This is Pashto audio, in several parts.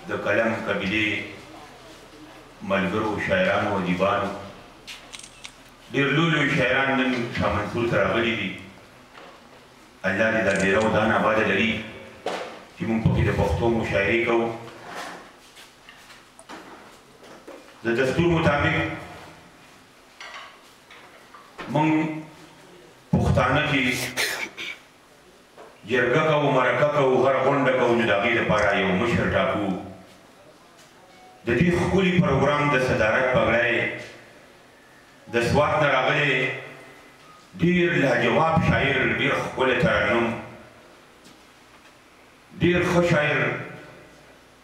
د قلم قبیلې ملګرو شاعرانو ادیبانو ډېر لوی لوی شاعران نن شاه منصور ته راغلي دي. الله دې دا ډېره ودانه آباده لري چې موږ پکې د پښتو مشاعرې کوو. د دستور مطابق موږ پښتانه چې جرګه کوو، مرکه کوو، هره غونډه کوو، نو د هغې لپاره یو مشر ټاکو. د دې ښکلي پروګرام د صدارت پګړی د سوات نه راغلی ډېر لاجواب شاعر، ډېر ښکلی ترنم، ډېر ښه شاعر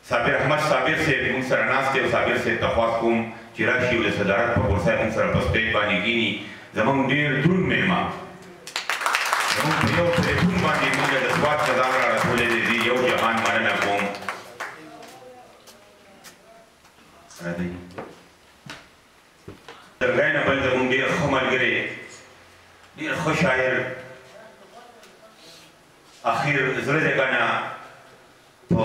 صابر احمد صابر صاحب موږ سره ناست دی. او صابر صاحب ته خواست کوم چې راشي او د صدارت په کرسۍ موږ سره په سټیج باندې کښېني. زموږ ډېر دروند مېلمه زموږ په یو ټلیفون باندې موږ د سوات نه ځان را رسولی دی. زه یو جهان مننه کوم. راځئ درګای نه بل زموږ ډېر ښه ملګری، ډېر ښه شاعر، اخر زړه دی که نه په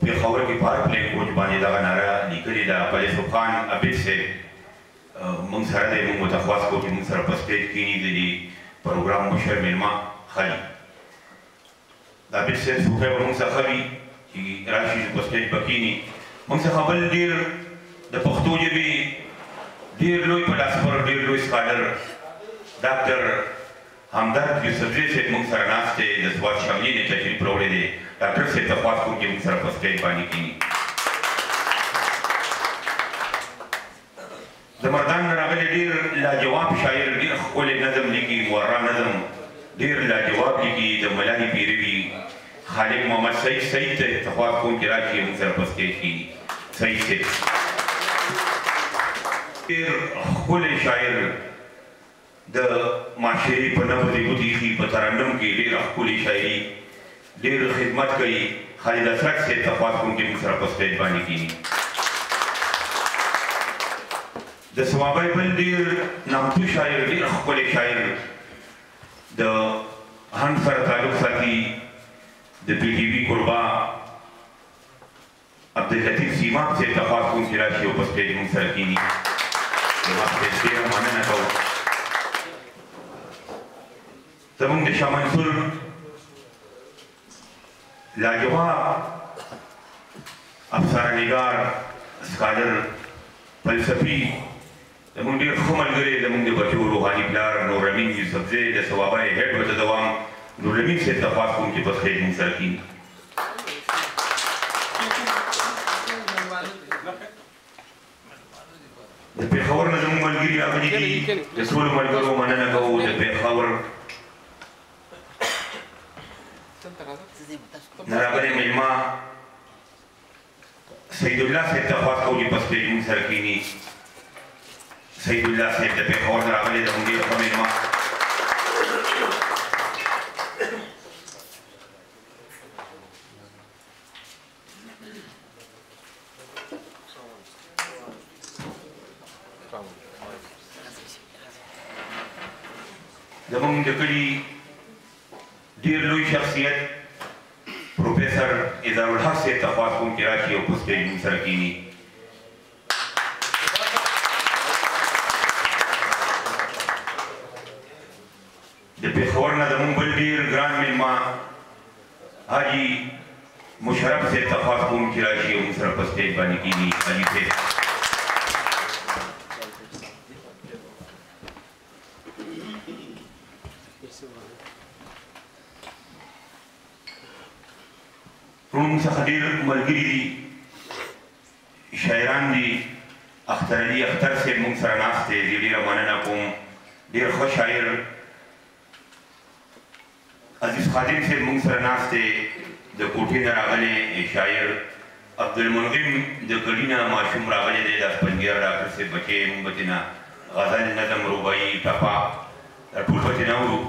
پېښور کې په هر پلین کوچ باندې دغه ناره لیکلې ده. پلیسو خان عابد صاحب موږ سره دی. موږ ورته خواست کوو چې موږ سره په سټیج کښېني، د دې پروګرام مشر مېلمه خلي. د عابد صاحب څوکۍ به موږ څخه وي چې راشي په سټیج به کښېني. موږ څخه بل ډېر د پښتو ژبې ډېر لوی فلاسفر، ډېر لوی سکالر ډاکټر همدرد یوسفزی صاحب موږ سره ناست دی. د سوات شملې نه تشریف راوړی دی. ډاکټر صاحب ته خواست کوم چې موږ سره په سټیج باندې کښېني. د مردان نه راغلی ډېر لاجواب شاعر، ډېر ښکلی نظم لیکي، مورا نظم ډېر لاجواب لیکي، د ملالې پیروي خالق محمد سعید سعید ته خواست کوم چې راشي موږ سره په سټیج کښېني. سعید صاحب ډېر ښکلی شاعر، د معاشرې په نبض یې ګوتې ایښي، په ترنم کې ډېره ښکلې شاعري، ډېر خدمت کوي. خالد حسرت صاحب ته خواست کوم چې موږ سره په سټیج باندې کښېني. د صوابۍ بل ډېر نامتو شاعر، ډېر ښکلی شاعر، د هند سره تعلق ساتي، د پي ټي وي کوربه عبداللطیف سیماب صاحب ته خواست کوم چې راشي او په سټیج موږ سره کښېني. سیماب صاحب ډېره مننه کوو. زموږ د شاه منصور لاجواب افسانه نګار، سکالر، فلسفي، زموږ ډېر ښه ملګری، زموږ د بچو روحاني پلار نورامین یوسفزی د صوابۍ هډ ورته دوام نورامین صاحب ته خواست کوم چې په سټیج موږ سره کښېني. د پېښور نه زموږ ملګري راغلي دي. د ټولو ملګرو مننه کوو. د پېښور نه راغلی مېلمه سعید الله صاحب ته خواست کوو چې په سټیج موږ سره کښېني. سعید الله صاحب د پېښور نه راغلی، زموږ ډېر ښه مېلمه. زموږ د کلي ډېر لوی شخصیت پروفیسر اظهارالحق صاحب ته خواست کوم چې راشي او په سټیج موږ سره کښېني. د پېښور نه زموږ بل ډېر ګران مېلمه حاجي مشرف صاحب ته خواست کوم چې راشي او موږ سره په سټیج باندې کښېني. حاجي صاحب وروڼو څخه ډېر ملګري دي، شاعران دي. اختر علي اختر صاحب موږ سره ناست دی، زه ډېره مننه کوم، ډېر ښه شاعر. عزیز خادم صاحب موږ سره ناست دی، د کوټې نه راغلی شاعر. عبدالمنغم د کلي نه ماشوم راغلی دی، د اسپنګیر ډاکټر صاحب بچی. موږ به ترې نه غزل، نظم، رباعي، ټپه دا ټول به ترې نه اورو.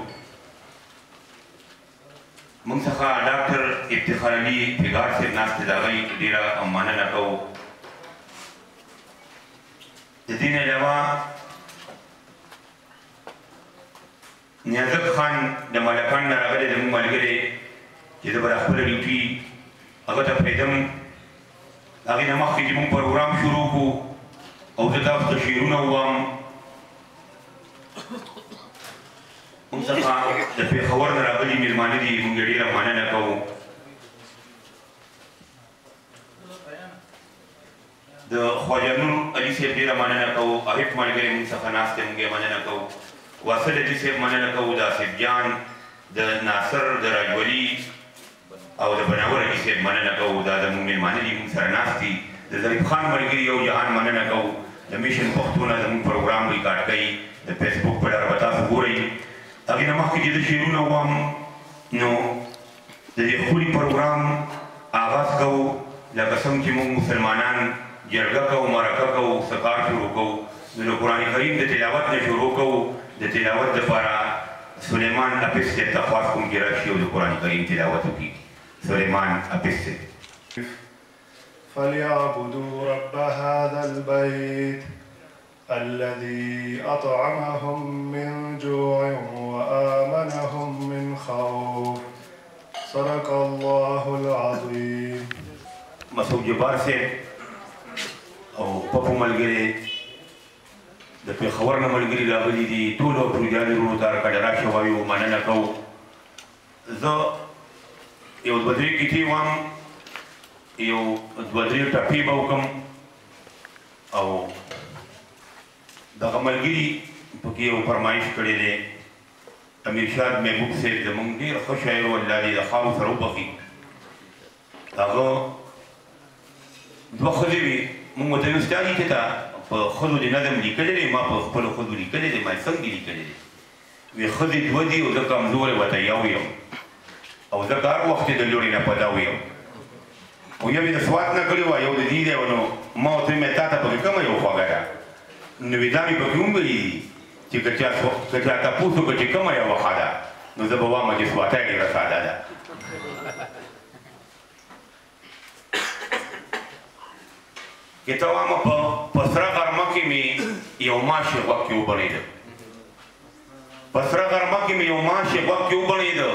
موږ څخه ډاکټر افتخار علي فګار صاحب ناست دی، د هغوی ډېره مننه کوو. د دې نه علاوه نیازک خان د ملکان نه راغلی زموږ ملګری چې زه به د خپله ډیوټي هغه ته پرېږدم. هغې نه مخکې چې موږ پروګرام شروع کړو او زه تاسو ته شعرونه ووایم، موږ څخه د پېښور نه راغلي مېلمانه دي، موږ یې ډېره مننه کوو. د خواجه نور علي صاحب ډېره مننه کوو، عارف ملګری موږ څخه ناست دی، موږ یې مننه کوو. واصل علي صاحب مننه کوو، د آصف جان، د ناصر، د راجولي او د بناور علي صاحب مننه کوو. دا زموږ مېلمانه دي، موږ سره ناست دي. د ظریف خان ملګري یو جهان مننه کوو. د میشن پښتو نه زموږ پروګرام ریکارډ کوي، د فیسبوک په لاره به تاسو ګورئ. هغې نه مخکې چې زه شعرونه ووایم نو د دې ښکلي پروګرام آغاز کوو. لکه څنګه چې موږ مسلمانان جرګه کوو، مرکه کوو، څه کار شروع کوو، نو د قرآن کریم د تلاوت نه شروع کوو. د تلاوت دپاره سلیمان اپس صاحب ته خواست کوم چې راشي او د قرآن کریم تلاوت وکړي. سلیمان اپس صاحب. فليعبدوا رب هذا البيت الذي أطعمهم من جوع وآمنهم من خوف. صدق الله العظيم. مسعود جبار صاحب او پپو ملګری د پېښور نه ملګري راغلي دي، ټولو افریدیانو وروڼو ته هرکلی راشه وایو، مننه کوو. زه یو دوه درې کیتې وایم، یو دوه درې ټپې به وکړم او دغه ملګري پکې یو فرمایش کړی دی. امیر شاد محبوب صاحب زموږ ډېر ښه شاعر و، الله دې د خاورو سره وبخښي. هغه دوه ښځې وې، موږ ورته ویل استاد چې ته په ښځو دې نظم لیکلی دی، ما په خپلو ښځو لیکلی دی، ما یې څنګه لیکلی دی؟ وی ښځې دوه دي او زه کمزوری ورته یو یم او زه که هر وخت د لوړې نه په دو یم. او یو یې د سوات نه کړې وه، یو د دې دی، نو ما ورته ویل تا ته پکې کومه یو خوږه ده؟ نو وی دا مې پکې هم ویلي دي چې که چا تپوس وکړو چې کومه یوه ښه ده، نو زه به وایم چې سواتۍ ډېره ساده ده. که ته وایم په سره غرمه کې مې یو ماشی غوږ کې وبڼېده، په سره غرمه کې مې یو ماشی غوږ کې وبڼېده.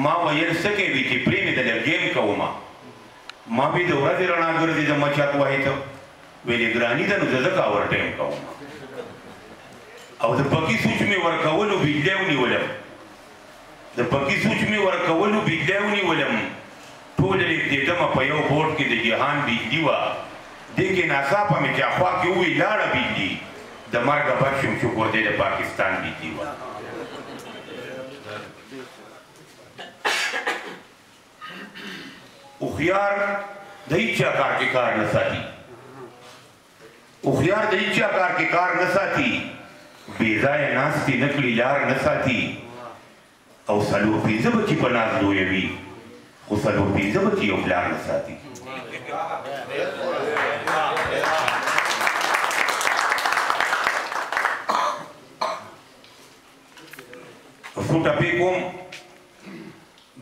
ما ویل څه کوي چې پرې مې د لګیم کومه، ما وی د ورځې رڼا ګرځي د مچک وهې ته، ویلې ګراني ده نو زه ځکه اور ټایم کوم. او د پکي سوچ مې ورکولو بجلی ونیولم، د پکي سوچ مې ورکولو بجلی ونیولم. ټوله لېږدېدمه په یو بورډ کې د جهان بجلي وه، دې کې ناڅاپه مې چا خوا کې وویل لاړه بجلي، د مرګه بچ شوم شکر دی د پاکستان بجلي وه. هوښیار د هیچا کار کې کار نه ساتي، هوښیار د هیچا کار کې کار نه ساتي، بې ځایه ناستې نه کړي لار نه ساتي. او څلور پنځه بچي په ناز لویوي، خو څلور پنځه بچي یو پلار نه ساتي. څو ټپې کوم.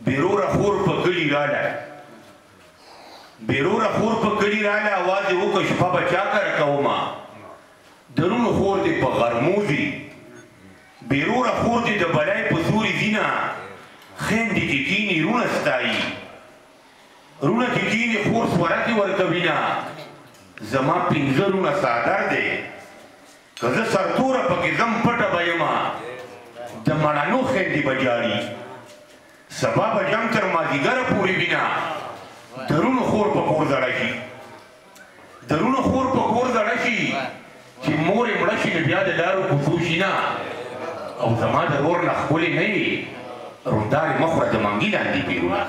بېروره خور په کلي راله، بېروره خور په کلي راله، اواز یې وکړ شپه به چا کره کومه، د روڼو خور دې په غرمو ځي، بېروره خور دې د بلای په سوري ځي نه، خویندې چې کیني روڼه ستایي، روڼه چې کیني خور سورکې ورکوي نه، زما پنځه روڼه څادر دی، که زه سرتوره پکې ځم پټه به یمه، د مړانو خویندې به ژاړي، سبا به جنګ تر مازدیګره پورې وي نه، د روڼو خور په کور زړه شي، د روڼو خور په کور زړه شي، چې مور یې مړه شي نو بیا د لارو کوڅو شي نه، او زما د ورور نه ښکلې نه یې، روندارې مه خوره د منګي لاندې پیرونه.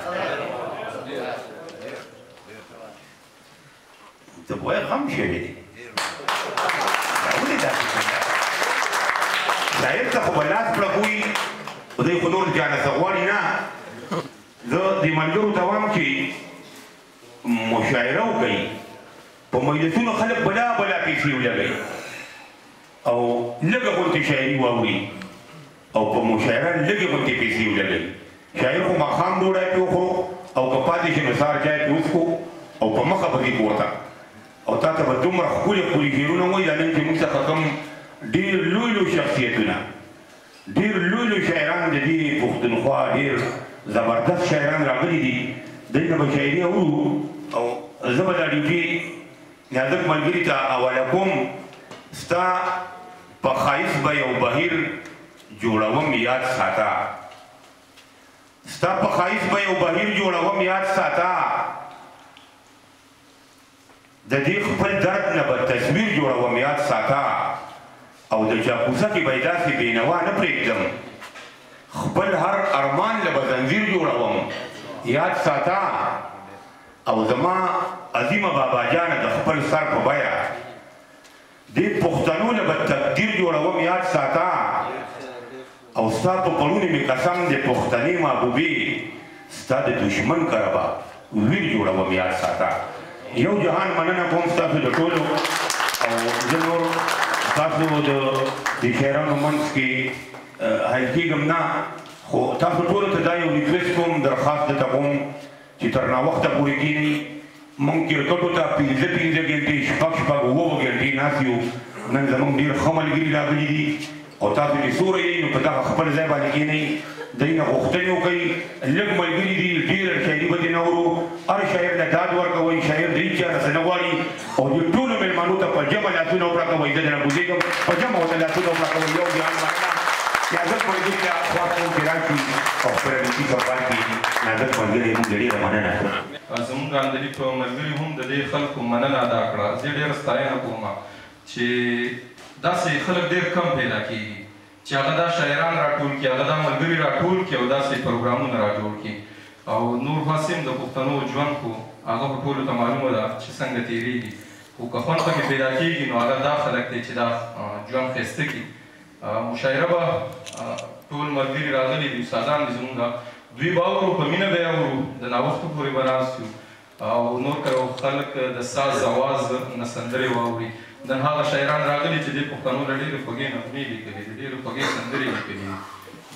ته به وایې غم شوی دی، دا ولې داسې کوي؟ شاعر ته خو به لاس پړکوي، خو دی خو نور چا نه څه غواړي نه. زه دې ملګرو ته وایم چې مشاعره وکړئ، په مجلسونو خلک بلا بلا پیسې ولګوي او لږه غونتې شاعري واوري، او په مشاعره لږې غونتې پیسې ولګوي. شاعر خو ماښام ډوډۍ پرې وخورو او که پاتې شي نو سهار چای پرې وڅښو او په مخه به ځي کور ته، او تا ته به دومره ښکلي ښکلي شعرونه وایي. دا نن چې موږ څخه کوم ډېر لوی لوی شخصیتونه، ډېر لوی لوی شاعران د دې پښتونخوا ډېر زبردست شاعران راغلي دي، دوی نه به شاعري اورو او زه به دا ډیوټي نازک ملګري ته حواله کوم. ستا په ښایست به یو بهیر جوړوم یاد ساته، ستا په ښایست به یو بهیر جوړوم یاد ساته، د دې خپل درد نه به تصویر جوړوم یاد ساته، او د چا کوڅه کې به یې داسې بېنوا نه پرېږدم، خپل هر ارمان له به زنځیر جوړوم یاد ساته، او زما عظیمه بابا جانه د خپل سر په بیه دې پښتنو له به تقدیر جوړوم یاد ساته، او ستا په پړونې مې قسم د پښتنې محبوبې ستا د دښمن کره به ویر جوړوم یاد ساته. یو جهان مننه کوم ستاسو د ټولو، او زه نور ستاسو د شاعرانو منځ کې حایل کېږم نه، خو تاسو ټولو ته دا یو request کوم، درخواست درته کوم چې تر ناوخته پورې کښېنئ. موږ کرکټو ته پنځه پنځه ګنټې، شپږ شپږ، اووه اووه ګنټې ناست یو. نن زموږ ډېر ښه ملګري راغلي دي، او تاسو چې څومره یئ نو په دغه خپل ځای باندې کښېنئ، دوی نه غوښتنې وکړئ. لږ ملګري دي، ډېره شاعري به دې نه اورو، هر شاعر له داد ورکوئ، شاعر د هېچا نه څه نه غواړي، او دې ټولو مېلمنو ته په جمع لاسونه وپړکوئ. زه درنه کوزېږم، په جمع ورته لاسونه وپړکوئ. یو جهان مننه. نازک ملګري ته خواست کوم چې راشي او خپله ډیوټي سنبال کړي. نازک ملګری موږ ډېره مننه. زموږ اندلي په ملګري هم د دې خلکو مننه ادا کړه. زه ډېره ستاینه کوم چې داسې خلک ډېر کم پیدا کېږي چې هغه دا شاعران راټول کړي، هغه دا ملګري راټول کړي او داسې پروګرامونه راجوړ کړي. او نور هسې هم د پښتنو ژوند خو هغه خو ټولو ته معلومه ده چې څنګه تېرېږي، خو که خوند پکې پیدا کېږي نو هغه دا خلک دی چې دا ژوند ښایسته کړي. مشاعره به ټول ملګري راغلي دي، استادان دي زموږ، دوی به اورو، په مینه به یې اورو، د ناوختو پورې به ناست یو، او نور که خلک د ساز اواز نه سندرې واوري. نن هغه شاعران راغلي چې دې پښتنو له ډېرې خوږې نغمې لیکلي دي، ډېرې خوږې سندرې لیکلي دي،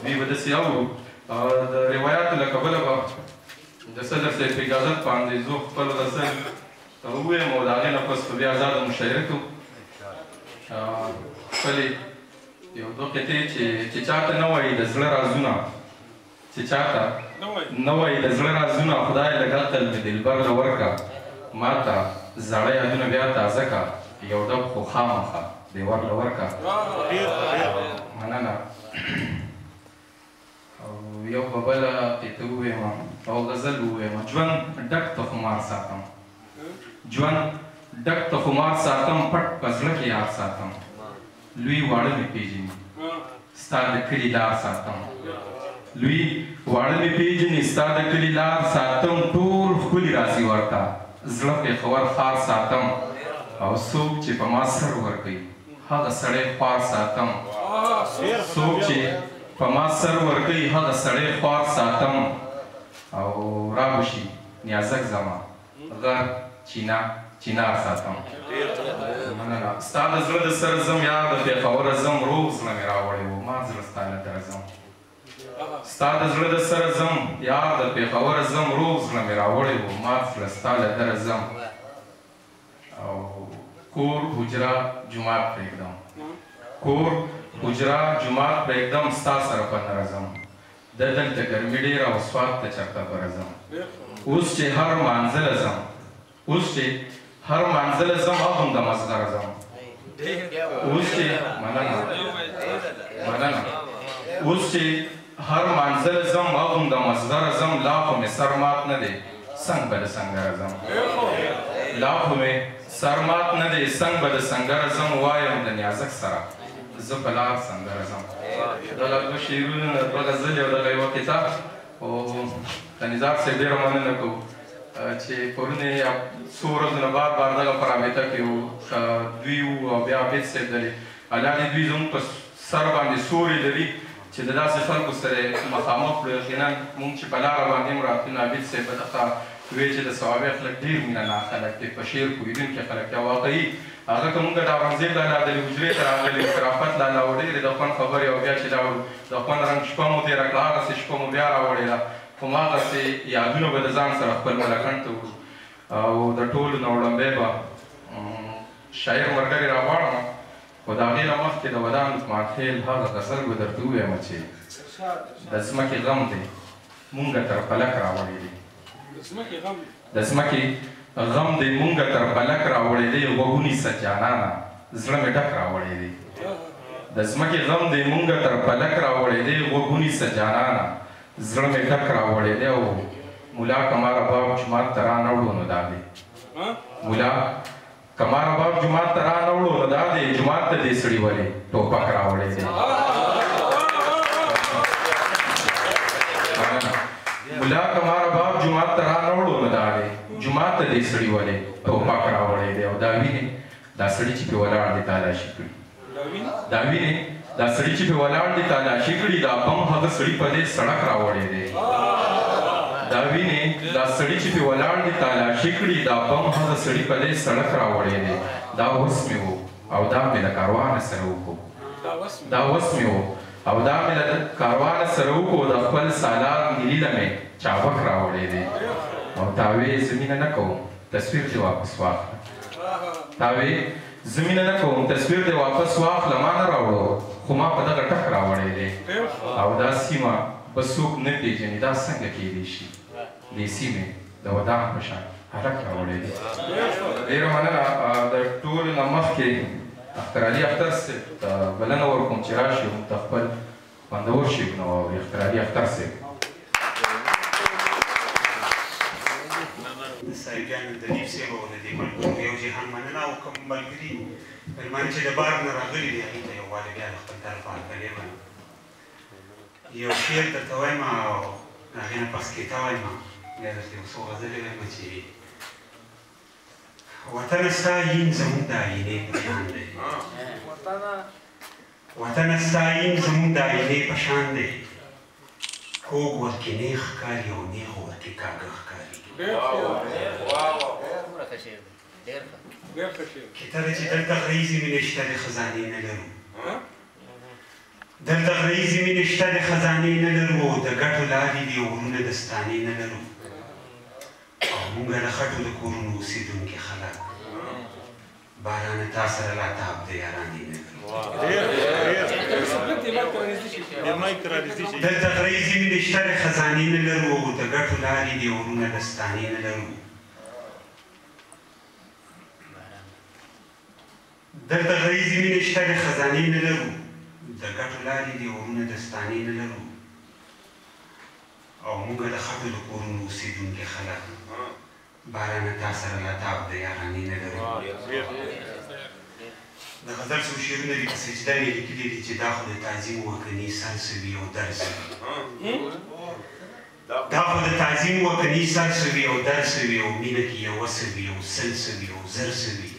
دوی به داسې اورو. د روایاتو له کبله به د صدر صاحب په اجازت باندې زه خپل غزل ووایم، او د هغې نه پس به بیا ازاده مشاعره کوو. خپلې یو دوه قطعې چې چاته نه وایي د زړه رازونه، چې چاته نه وایي د زړه رازونه، خدای لږ عقل مې دلبر له ورکه، ما ته زاړه یادونه بیا تازه که، یو ډب خو خامخا دیوار له ورکه. مننه. او یو به بله قطعه ووایم او غزل ووایم. ژوند ډک ته خمار ساتم، ژوند ډک ته خمار ساتم، پټ په زړه کې یار ساتم، لوی واړه مې پېژني ستا د کلي لار ساتم، لوی واړه مې پېژني ستا د کلي لار ساتم، ټول ښکلي راځي ورته زړه پېښور ښار ساتم، او څوک چې په ما سر ورکوي هغه سړی خوار ساتم، څوک چې په ما سر ورکوي هغه سړی خوار ساتم، او را به شي نیازک زما غر چینه چینار ساتم. مننه. ستا د زړه د سره ځم یار د پېښوره ځم، روغ زړه مې راوړی و ما زړه ستا له دره ځم، ستا د زړه د سره ځم یار د پېښوره ځم، روغ زړه مې راوړی و ما زړه ستا له دره ځم، او کور حجره جومات پرېږدم، کور حجره جومات پرېږدم، ستا سره په نره ځم، د دلته ګرمي ډېره او سوات ته چېرته بره ځم، اوس چې هر مانځله ځم، اوس چې هر مانځله ځم هغه هم د مزغره ځم، اوس چې مننه مننه، اوس چې هر مانځله ځم هغه هم د مزغره ځم، لا خو مې سر مات نه دی څنګ به د سنګره ځم، لا خو مې سر مات نه دی څنګ به د سنګره ځم، وایم د نیازک سره زه په لار سندره ځم. دغه دوه شعرونه، دوه غزلې او دغه یوه قطعه. او د نظار صاحب ډېره مننه کوو چې پرون یې څو ورځو نه بار بار دغه په رابطه کې وو، دوی وو او بیا عابد صاحب لري. الله دې دوی زموږ په سر باندې سوري لري چې د داسې خلکو سره مخامخ کړو. یقینا موږ چې په لاره باندې هم راتلو، عابد صاحب به دغه وی چې د صوابۍ خلک ډېر مینه ناک خلک دي، په شعر پوهېدونکي خلک دي. واقعي هغه که موږ د اورنګزېب لالا د حجرې ته راغلي، کرافت لالا و ډېرې د خوند خبرې، او بیا چې لاړو د خوند رنګ شپه مو تېره کړه، هغسې شپه مو بیا راوړې ده، هماغسې یادونه به د ځان سره خپل ملکنډ ته وړو. او د ټولو نه وړاندې به شاعر ملګری راغواړم، خو د هغې نه مخکې د ودان لقمانخېل هغه غزل به درته ووایم چې د ځمکې غم دی مونږه تر فلک راوړی دی، د ځمکې غم دې مونږه تر پلک راوړی دی، غوږ ونیسه جانانه زړه مې ډک راوړی دی. د ځمکې غم دې مونږه تر پلک راوړی دی، غوږ ونیسه جانانه زړه مې ډک راوړی دی. او مولا کما رباب جومات ته رانه وړو نو دا دی، مولا کما رباب جومات ته رانه وړو نو دا دی، جومات ته دې سړي ولې ټوپک راوړی دی. مولا کما رباب جومات ته رانه وړو نو دا دی، جومات ته دې سړي ولې ټوپک راوړی دی. او دا وینې دا سړي چې پې ولاړ دی تالاشي کړي، دا وینې دا سړي چې پې ولاړ دی تالاشي کړي، دا بم هغه سړي په دې سړک راوړی دی. دا وینې دا سړي چې پې ولاړ دی تالاشي کړي، دا بم هغه سړي په دې سړک راوړی دی. دا وس مې و او دا مې له کاروانه سره وکړو، دا وس مې و او دا مې له کاروانه سره وکړو، د خپل سالار نیلي له مې چابک راوړی دی. او تاوې زه مینه نه کوم تصویر دې واپس واخله، تاوې زه مینه نه کوم تصویر دې واپس واخله، ما نه راوړو خو ما په دغه ټک راوړی دی. او دا سیمه به څوک نه پېژني، دا څنګه کېدی شي، دې سیمې د ودان په شان هلک راوړی دی. ډېره مننه. د ټولو نه مخکې اختر علي اختر صاحب ته بلنه ورکوم چې راشي موږ ته خپل خوندور شعرونه واوري. اختر علي اختر صاحب. صاحب جان دلیپ صاحب او د دې ملګرو یو جهان مننه، او کوم ملګري مېلمانه چې د بار نه راغلي دي هغوی ته یو وارې بیا له خپل طرفه هرکلی وایم. یو شعر درته وایم او د هغې نه پس کیته وایم، بیا درته یو څو غزلې وایم چې وطنه ستا یین زموږ د آیینې په شان دی، وطنه ستا یین زموږ د آیینې په شان دی، کوږ ورکې نېغ ښکاري او نېغ ورکې کاږه ښکاري. کیته ده چې دلته غریزې مینې شته د خزانې نه لرو، دلته غریزې مینې شته د خزانې نه لرو، او د ګټو لارې دي او ورونه د ستانې نه لرو، او مونږ له خټو د کورونو اوسېدونکي خلک، بارانه تا سره لا تاب د یارانې نه لرو. دلته غریزې مینې شته د خزانې نه لرو، او د ګټو لارې دي او ورونه د ستانې نه لرو. دلته غریزې مینې شته د خزانې نه لرو، د ګټو لارې دي ورونه د ستانې نه لرو، او مونږ د خټو د کورونو اوسېدونکي خلک، بارانه تا سره لا تاب د یارانې نه لرو. د غزل څو شعرونه دي په سجده مې لیکلي دي چې دا خو د تعظیم وکني سر سوي او در سوي، دا خو د تعظیم وکني سر سوي او در سوي، او مینه کې یوه سوي او سل سوي او زر سوي.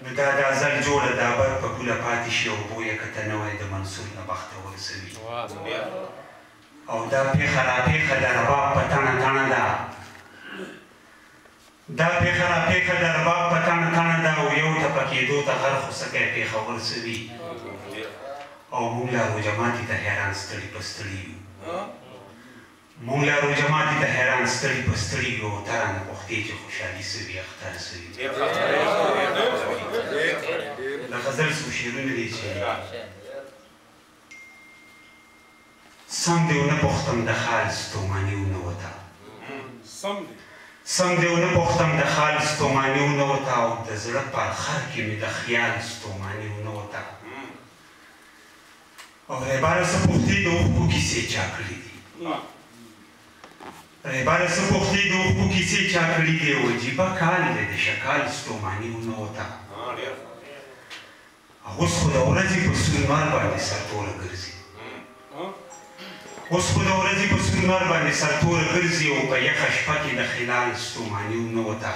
نو دا د ازل جوړه د ابد په پوله پاتې شي، او بویه که ته نه وای د منصور نه بختور سوي. او دا پېښه راپېښه د رباب په تڼه تڼه ده، دا پېښه راپېښه د رباب په تڼه تڼه ده، او یو ټپه کېدو ته غر خوسکی پېښور سوي. او موږ لا روژه ماتي ته حیران ستړي په ستړي یو، موږ لا روژه ماتي ته حیران ستړي په ستړي یو، او ته رانه پوښتې چې خوشحالي څه وي اختر څه وي. د غزل څو شعرونه دي چې سم دې ونه پوښتم د خال ستوماني ونه وته، سم دې ونه پوښتم د خال ستوماني ونه وته، او د زړه پر خر کې مې د خیال ستوماني ونه وته. او ریباره څه پوښتې د اوښکو کیسې چا کړي دي، ریباره څه پوښتې د اوښکو کیسې چا کړي دي، او عجیبه کال دی د شکال ستوماني ونه وته. او اوس خو د ورځې په سور لمر باندې سرتوره ګرځي، اوس خو د ورځې په سور لمر باندې سرتوره ګرځي، او په یخه شپه کې د خلال ستوماني ونه وته.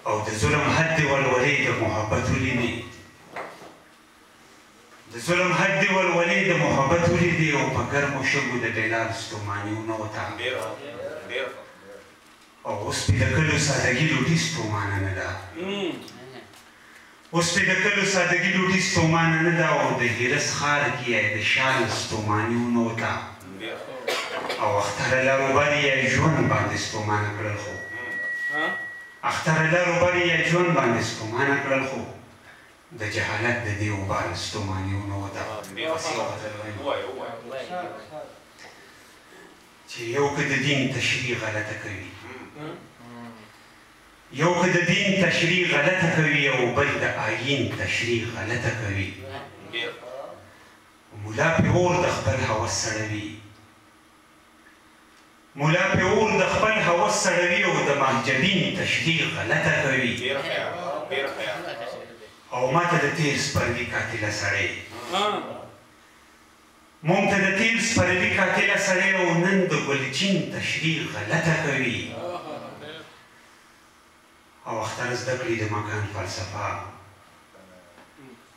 او د ظلم حد دې ولولې د محبت ولیدې، د ظلم حد دې ولولې د محبت ولیدې، او په ګرمو شګو د بلال ستوماني ونه وته. او اوس پې د کلو سادګي لوټي ستومانه نه ده، اوس پې د کلو سادګي لوټي ستومانه نه ده، او د هیرس ښار کې یې د شال ستوماني ونه وته. او اختره لرو بر یې ژوند باندې ستومانه کړل خو، اختره لرو بر یې ژوند باندې ستومانه کړل خو، د جهالت د دې وبال ستوماني ونه وته. چې یو که د دین تشریح غلطه کوي، یو که د دین تشریح غلطه کوي او بل د آیین تشریح غلطه کوي. مولا پې اور د خپل هوس سړوي، مولا پې اور د خپل هوس سړوي او د مهجبین تشریح غلطه کوي. او ما ته د تیر سپرلي قاتله سړی، مونږ ته د تیر سپرلي قاتله سړی او نن د ګلچین تشریح غلطه کوي. او اختر زده کړي د مکان فلسفه،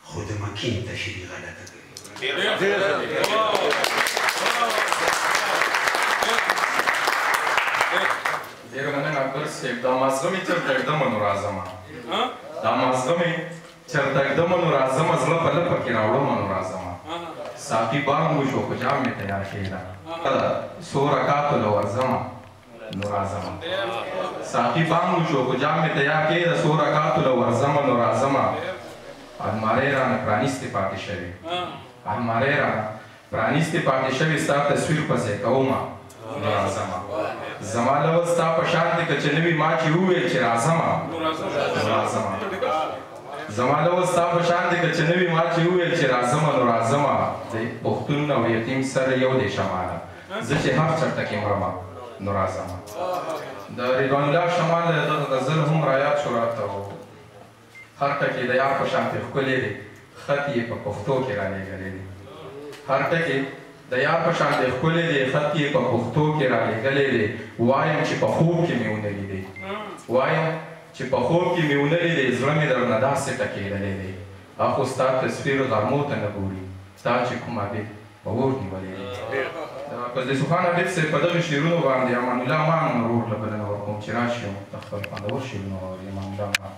خو د مکین تشریح غلطه کوي. ډېره مننه اکبر صاحب. دا مازغه مې چېرته ږدمه نو راځمه، دا مازغه مې چېرته ږدمه نو راځمه، زړه په لپه کې راوړمه نو راځمه. ساقي بانګ وشو خو جام مې تیار کېده، څو رکاتو له ورځمه نو راځمه. ساقي بانګ وشو خو جام مې تیار کېده، څو رکاتو له ورځمه نو راځمه. المارۍ رانه پرانیستې پاتې شوې، المارۍ رانه پرانیستې پاتې شوې، ستا تصویر په ځای کومه نو راځمه. زما لوظ ستا په شان دی که چې نه وي، ما چې وویل چې راځمه نو راځمه. زما لوظ ستا په شان دی که چې نه وي، ما چې وویل چې راځمه نو راځمه. د پښتون او یتیم سره یو دی شماله، زه چې هر چېرته کې مرمه نو راځمه. د رضوان الله شمال دغه غزل هم رایاد شو راته، هر ټکی د یار په شان ته ښکلی دی، خط یې په پښتو کې رالېږلی دی. هر ټکی د یار په شان ته ښکلی دی، خط یې په پښتو کې رالېږلی دی. وایم چې په خوب کې مې ونه لیدی، وایم چې په خوب کې مې ونه لیدی، زړه مې درنه داسې ټکېدلی دی. اخو ستا تصویر غرمو ته نه ګوري، ستا چې کوم عابد په اور نیولی دی. د سخان عابد صاحب په دغه شعرونو باندې امان الله امان ورور له بلنه ورکوم چې راشي او د خپل خوندور شعرونه واوري. امان الله امان.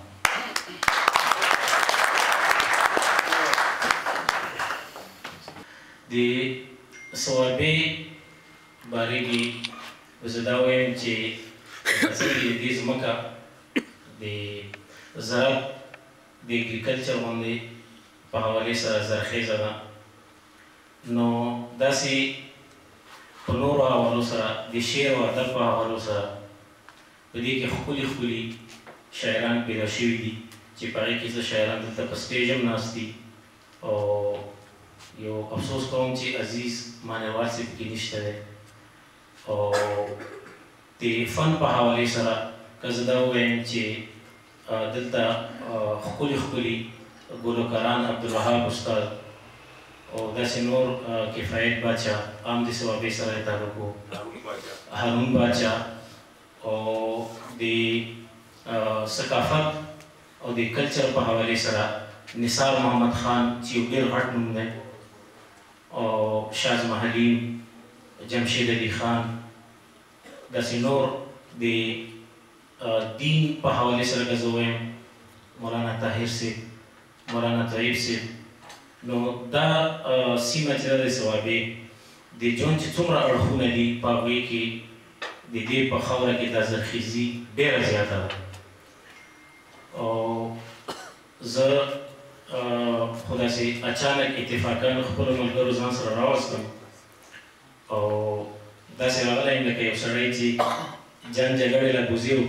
د صوابۍ باره کې زه دا وایم چې څنګه د دې ځمکه د زراعت د اګریکلچر غوندې په حوالې سره زرخیزه ده، نو داسې په نورو حوالو سره د شعر او ادب په حوالو سره په دې کې ښکلي ښکلي شاعران پیدا شوي دي چې په هغې کې څه شاعران دلته په سټیج هم ناست دي. او یو افسوس کوم چې عزیز مانوال صاحب پکې نشته دی. او د فن په حوالې سره که زه دا ووایم چې دلته ښکلي ښکلي ګلوکاران عبدالوهاب استاد او داسې نور کفایت باچا عام د صوابۍ سره یې تعلق و، هارون باچا، او د ثقافت او د کلچر په حوالې سره نثار محمد خان چې یو ډېر غټ نوم دی، او شاز محلیم، جمشید علي خان، داسې نور د دین په حوالې سره که زه ووایم مولانا طاهر صاحب، مولانا طیب صاحب. نو دا سیمه چې ده د صوابۍ د ژوند چې څومره اړخونه دي په هغوی کې د دې په خاوره کې دا زرخیزي ډېره زیاته ده. او زه خو داسې اچانک اتفاقاً خپلو ملګرو ځان سره راوستم او داسې راغلی یم لکه یو سړی چې جنګ جګړې له بوزې او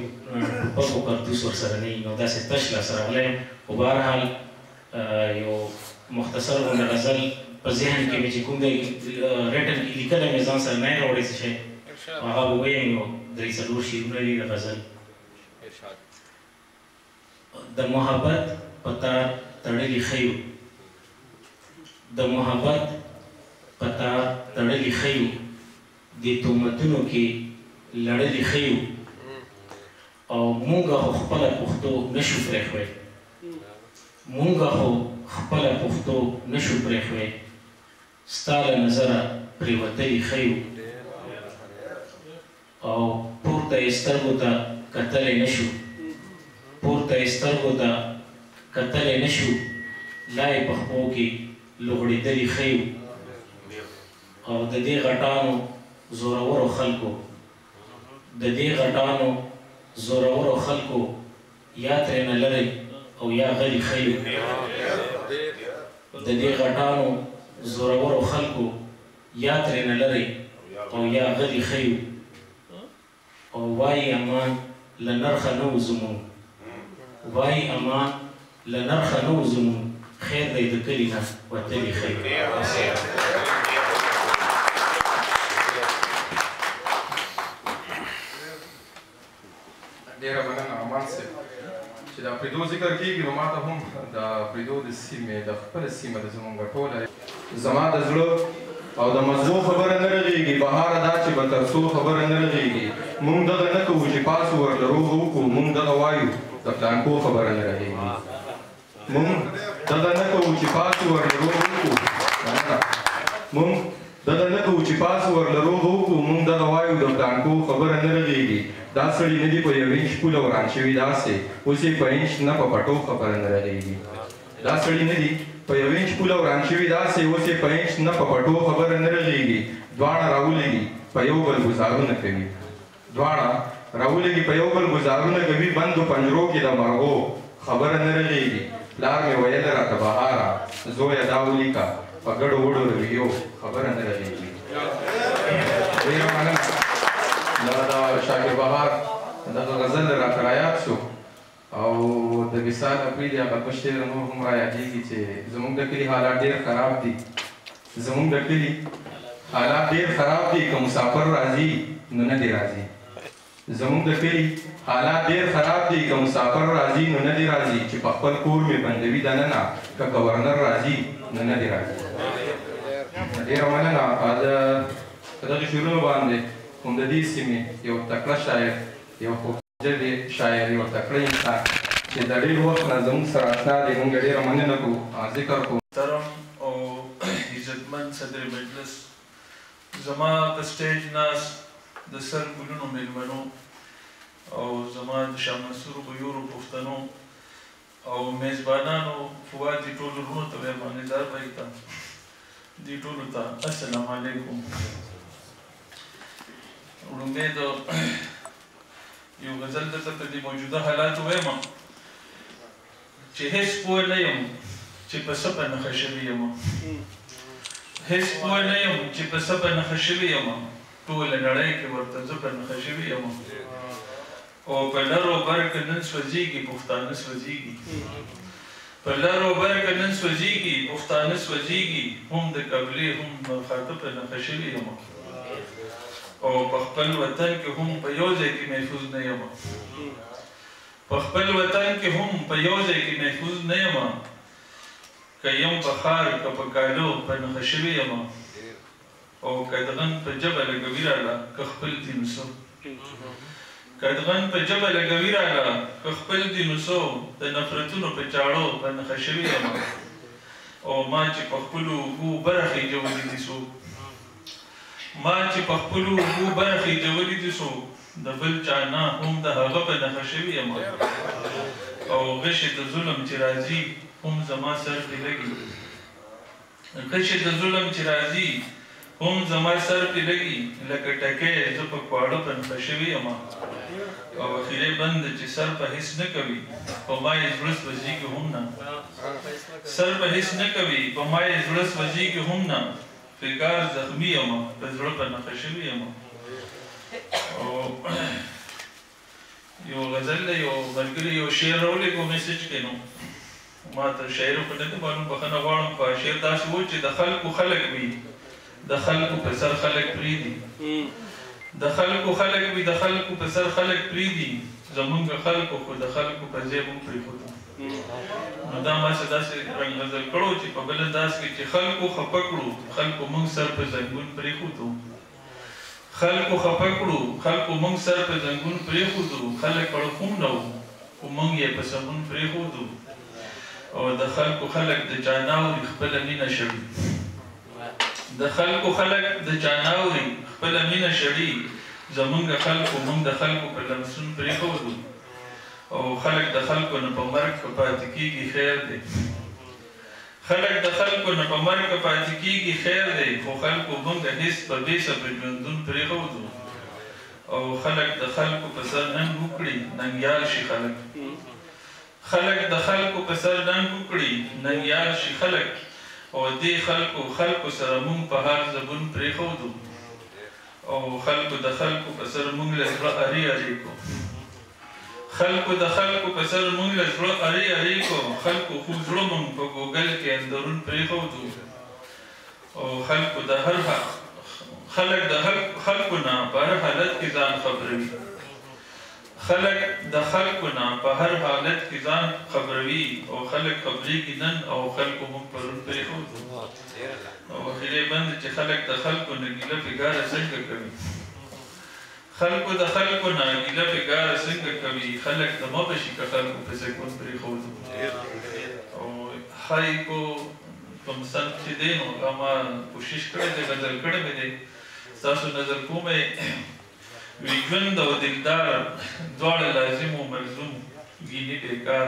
ټوپک او کارتوس ورسره نه وي، نو داسې تش لاس راغلی یم. خو بهرحال یو مختصر غوندې غزل په ذهن کې مې چې کوم دی ریټن کې لیکلی مې ځان سره نه یې راوړی څه شی، هغه به ووایم. یو درې څلور شعرونه دي د غزل. د محبت په تار تړلي ښه یو، د محبت په تار تړلي ښه یو، د تهمتونو کې لړلي ښه یو، او مونږه خو خپله پښتو نشو پرېښوی، مونږه خو خپله پښتو نشو پرېښوی، ستا له نظره پرېوتلي ښه یو، او پورته یې سترګو ته کتلی نشو، پورته یې سترګو ته کتلی نشو، لا یې په خپو کې لغړېدلي ښه یو، او د دې غټانو زورورو خلکو، د دې غټانو زورورو خلکو یا ترېنه لرې او یا غلي ښه یو، د دې غټانو زورورو خلکو یا ترېنه لرې او یا غلي ښه یو. او وایي امان له نرخه نه وځو مونږ، وایي امان له نرخه نه وځو مونږ، خیر دی د کلي نه وتلي ښه یو. ډېره مننه امان صاحب. چې د اپریدو ذکر کېږي نو ما ته هم د اپریدو د سیمې د خپله سیمه د زمونږ ټوله زما د زړه او د مزغو خبره نه رغېږي، بهاره دا چې به تر څو خبره نه رغېږي. مونږ دغه نه کوو چې پاسو ورله روغه وکړو، مونږ دغه وایو د پلانکو خبره نه رغېږي. مونږ دغه نه کوو چې پاسو ورله روغه وکړو، مونږ دغه نه کوو چې پاسو ورله روغه وکړو، مونږ دغه وایو د پلانکو خبره نه رغېږي. دا سړي نه دي په یو انچ پوله وران شوي داسې، اوس یې په انچ نه په پټو خبره نه رغېږي. دا سړي نه دي په یو انچ پوله وران شوي داسې، اوس یې په انچ نه په پټو خبره نه رغېږي. دواړه راولېږي په یو بل ګزارونه کوي، دواړه راولېږي په یو بل ګزارونه کوي، بندو پنجرو کې د مرغو خبره نه رغېږي. پلار مې ویل راته بهاره زویه دا ولیکه په ګډو وډو رویو خبره نه رغېږي. ډېره مننه. دا شاکر بهار دغه غزل راته رایاد شو او د وصال اپریدي هغه دوه شعره نور هم رایادېږي چې زموږ د کلي حالات ډېر خراب دي، زموږ د کلي حالات ډېر خراب دي، که مسافر راځي نو نه دی راځي. زموږ د کلي حالات ډېر خراب دي، که مسافر راځي نو نه دی راځي، چې په خپل کور مې بندوي دننه، که ګورنر راځي نو نه دی راځي. ډېره مننه. په دغه شعرونو باندې هم د دې سیمې یو تکړه شاعر، یو خوږ شاعر، یو تکړه انسان چې د ډېر وخت نه زموږ سره آشنا دی، موږ ډېره مننه کوو، ذکر کوو. محترم او عزتمند صدر مجلس، زما په سټیج ناست د سر ګلونو مېلمنو او زما د شاه منصور غیورو پښتنو او میزبانانو فواد دې ټولو وروڼو ته وایم، نظار بای ته، دې ټولو ته السلام علیکم. وړومبی د یو غزل درته په دې موجوده حالاتو وایم چې هېڅ پوه نه یم چې په څه په نښه شوی یم، هېڅ پوه نه یم چې په څه په نښه شوی یم، ټوله نړۍ کې ورته زه په نښه شوی یم. او په لر او بر که نن سوځېږي پښتانه سوځېږي، په لر او بر که نن سوځېږي پښتانه سوځېږي، هم د قبلې هم خاطر په نښه شوی یم. او په خپل وطن کې هم په یو ځای کې محفوظ نه یم، په خپل وطن کې هم په یو ځای کې محفوظ نه یم، که یم په ښار که په کالو په نښه شوی یم. او قدغن په ژبه لګوي راله که خپل دي نو څه، قدغن په ژبه لګوي راله که خپل دي نو څه، د نفرتونو په چاړو په نښه شوی یم. او ما چې په خپلو اوږو بره خېژولي دي څوک، ما چې په خپلو اوږو بره خېژولي دي څوک، د بل چا نه هم د هغه په نښه شوی یم. او غشې د ظلم چې راځي هم زما سر پرې لګي، غشې د ظلم چې راځي هم زما سر پرې لګي، لکه ټکی زه په خواړه په نښه شوی یم. او اخرې بند چې سر په هېڅ نه کوي په ما یې زړه سوځېږي هم نه، سر په هېڅ نه کوي په ما یې زړه سوځېږي هم نه، فکار زخمي یم په زړه په نښه شوی یم. او یو غزل دی، یو ملګري یو شعر راولېږو میسج کې، نو ما ته شاعر خو نه دی معلوم، بخښنه غواړم، خو شعر داسې و چې د خلکو خلک وي، د خلکو په سر خلک پرېږدي، د خلکو خلک وي، د خلکو په سر خلک پرېږدي، زمونږ خلکو خو د خلکو په ځای مونږ پرېښودو. نو دا ما څه داسې رنګ غزل کړو چې په بل انداز کې چې خلکو خفه کړو، خلکو مونږ سر په زنګون پرېښودو، خلکو خفه کړو، خلکو مونږ سر په زنګون پرېښودو، خلک اړخوم نه وو خو مونږ یې په سمون پرېښودو. او د خلکو خلک د چا نه اوري خپله مینه شړي، د خلکو خلک د چا نه اوري خپله مینه شړي، زمونږ خلکو مونږ د خلکو په لمسون پرېښودو. او خلک د خلکو نه په مرګ که پاتې کېږي خیر دی، خلک د خلکو نه په مرګ که پاتې کېږي خیر دی، خو خلکو مونږ هېڅ په بېسه په ژوندون پرېښودو. او خلک د خلکو په سر ننګ وکړي ننګیال شي خلک، خلک د خلکو په سر ننګ وکړي ننګیال شي خلک، او دې خلکو خلکو سره مونږ په هر زبون پرېښودو. او خلکو د خلکو په سر مونږ له زړه ارې ارې کو، خلکو د خلکو په سر مونږ له زړه ارې ارې کو، خلکو خو زړه مونږ په ګوګل کې اندرون پرېښودو. او خلکو د هر خلک د خلکو نه په هر حالت کې ځان خبروي، خلک د خلکو نه په هر حالت کې ځان خبروي، او خلک خبرېږي نن او خلکو مونږ پرون پرېښودو. او اخرې بند چې خلک د خلکو نه ګیله پګاره څنګه کوي، خلکو د خلکو نه ګیله پګاره څنګه کوي، خلک د مه به شي که خلکو په سکون پرېښودو. او ښایي کو کوم سن چې دی نو هغه ما کوشش کړی دی، غزل کړی مې دی، ستاسو نظر کوم یې وي. ژوند او دلدار دواړه لازم او ملزوم ګینې بیکار،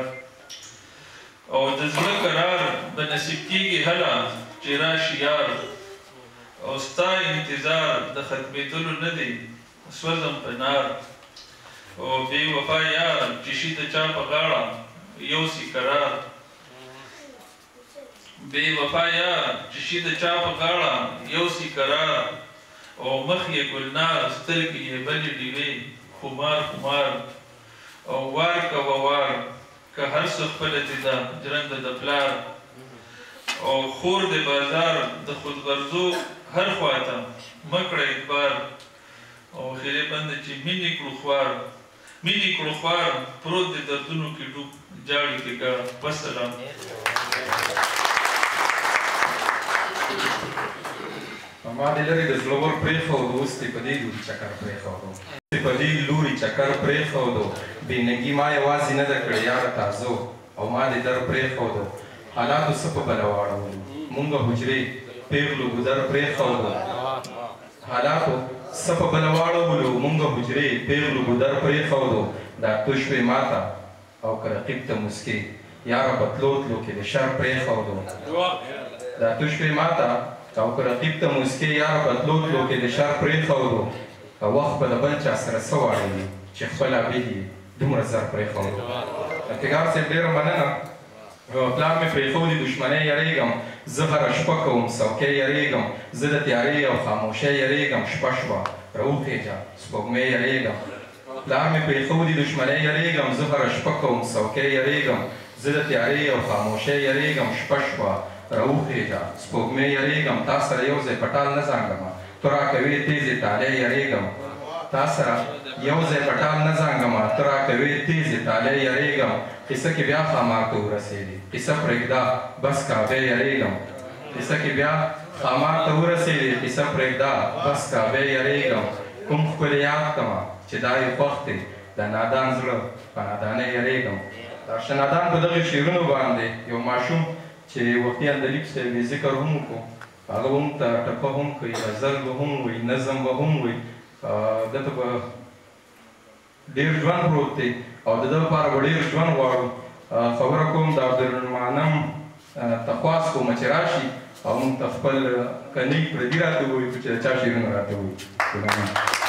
او د زړه قرار به نصیب کېږي هله چې راشي یار، او ستا انتظار د ختمېدلو نه دی سوځم په نار، او بې وفا یار چې شي د چا په غاړه یوسي قرار، بې وفا یار چې شي د چا په غاړه یوسي قرار، او مخ یې ګلنار سترګې یې بلې ډیوې خمار خمار، او وار کوه وار که هر څه خپله دې ده ژرنده د پلار، او خور د بازار د خودغرضو هر خواته مه کړه اعتبار، او اخرې بند چې مینې کړو خوار، مینې کړو خوار پروت د دردونو کې ډوب جاړي تګار. والسلام. ما دې لرې د زړه ور پرېښودو، اوس دې په دې لوري چکر پرېښودو، په دې لوري چکر پرېښودو، بې ننګي ما یوازې نه ده کړې یاره تازو، او ما دې در پرېښودو، حالاتو څه په بله واړولو، مونږ حجرې پېغلو ګودر پرېښودو، حالاتو څه په بله واړولو، مونږ حجرې پېغلو ګودر پرېښودو، دا تو شوې ماته او که رقیب ته موسکې یاره په تلو تلو کې د شر پرېښودو، دا تو شوې ماته او که رقیب ته موسکې یاره په تلو تلو کې د شر پرېښودو، او وخت به د بل چا سره څه واړوي چې خپل عابد یې دومره زر پرېښودو. افتګار صاحب ډېره مننه. پلار مې پرېښودي دښمنۍ یریږم، زه هره شپه کوم څوکۍ یریږم، زه د تیارې او خاموشۍ یریږم، شپه شوه راوخېژه سپوږمۍ یریږم. پلار مې پرېښودي دښمنۍ یریږم، زه هره شپه کوم څوکۍ یریږم، زه د تیارې او خاموشۍ یریږم، شپه شوه راوخېژه سپوږمۍ یریږم، تا سره یو ځای په ټال نه زانګمه، ته راکوې تیزې تالۍ یریږم، تا سره یو ځای په ټال نه زانګمه، ته راکوې تیزې تالۍ یریږم، قصه کې بیا ښامار ته ورسېدې، قصه پرېږده بس کعبې یریږم، قصه کې بیا ښامار ته ورسېدې، قصه پرېږده بس کعبې یریږم، کوم ښکلی یاد کمه چې دا یې خوښ دی، د نادان زړه په نادانۍ یریږم. ډاکټر نادان په دغه شعرونو باندې یو ماشوم چې وختي اندلیب صاحب یې ذکر هم وکړو، هغه به موږ ته ټپه هم کوي، غزل به هم وایي، نظم به هم وایي، ده ته به ډېر ژوند پروت دی او د ده لپاره به ډېر ژوند غواړو. خبره کوم د عبدالمنعم ته خواست کوم چې راشي او موږ ته خپل که نه وي پردي راته ووایي، خو چې د چا شعرونه راته ووایي.